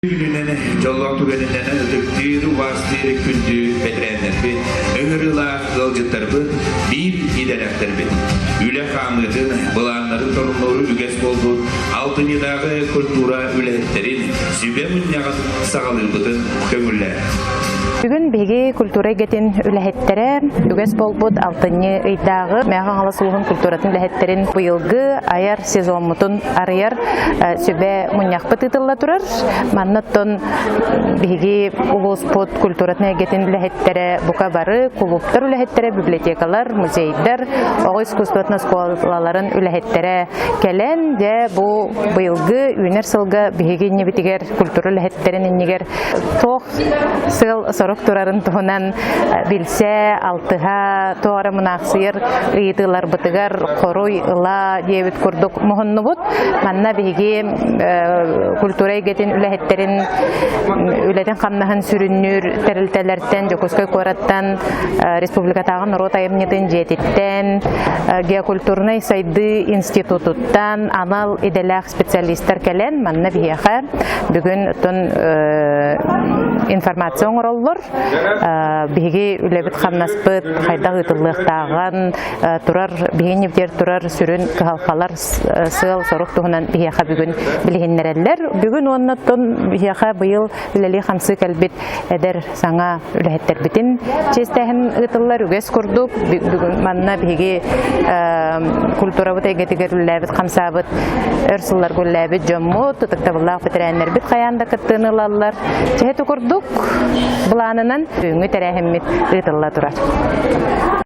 Күнүнэн, дьоллоох түгэнинэн ытыктыыр, убаастыыр күндү бэтэрээннэрбит, ыҥырыылаах ыалдьыттарбыт, биир идэлээхтэрбит. Үлэ хаамыытын, былааннарын торумнууру үгэс буолбут алтынньытааҕы культура үлэһиттэрин сүбэ мунньаҕын саҕалыырбытын көҥүллээн. Бүгүн биһиги культура эйгэтин үлэһиттэрэ үгэс буолбут алтынньы ыйдааҕы Мэҥэ Хаҥалас улууһун культуратын үлэһиттэрин быйылгы айар сезоммутун арыйар сүбэ мунньахпыт ыытылла турар. Манна оттон биһиги улууспут культуратын эйгэтин үлэһиттэрэ бука бары кулууптар үлэһиттэрэ, библиотекалар, музейдар, оҕо искусствотын оскуолаларын үлэһиттэрэ кэлэн, дьэ бу быйылгы үүнэр сылга биһиги иннибитигэр культура үлэһиттэрин иннигэр туох сыал-сорук турарын туһунан билсэ, алтыһа, туох эрэ мунаахсыйар ыйытыыларбытыгар хоруй ыла диэбит курдук муһуннубут. Манна биһиги культура эйгэтин үлэһиттэрин үлэтин-хамнаһын сүрүннүүр тэрилтэлэртэн, Дьокуускай куораттан, республикатааҕы норуот айымньытын дьиэтиттэн, геокультурнай сайдыы институтуттан анал идэлээх специалистар кэлэн манна биһиэхэ бүгүн оттон информация оҥороллор. Биһиги үлэбит-хамнаспыт хайдах ыытыллыахтааҕын турар биһиги ньибдиэр турар сүрүн кыһалҕалар сыал-сорук туһунан биһиэхэ бүгүн билиһиннэрэллэр. Бүгүн уонна оттон биһиэхэ быйыл үлэлии-хамсыы кэлбит эдэр саҥа үлэһиттэрбитин чиэстээһин ыытыллар үгэс курдук бүгүн манна биһиги культурабыт эйгэтигэр үлэлээбит хамсаабыт өр сылларга үлэлээбит дьоммут ытыктабыллаах бэтэрээннэрбит хайаан да кыттыыны ылаллар чэһити курдук былаанынан бүгүҥҥү тэрээһиммит ыытылла турар.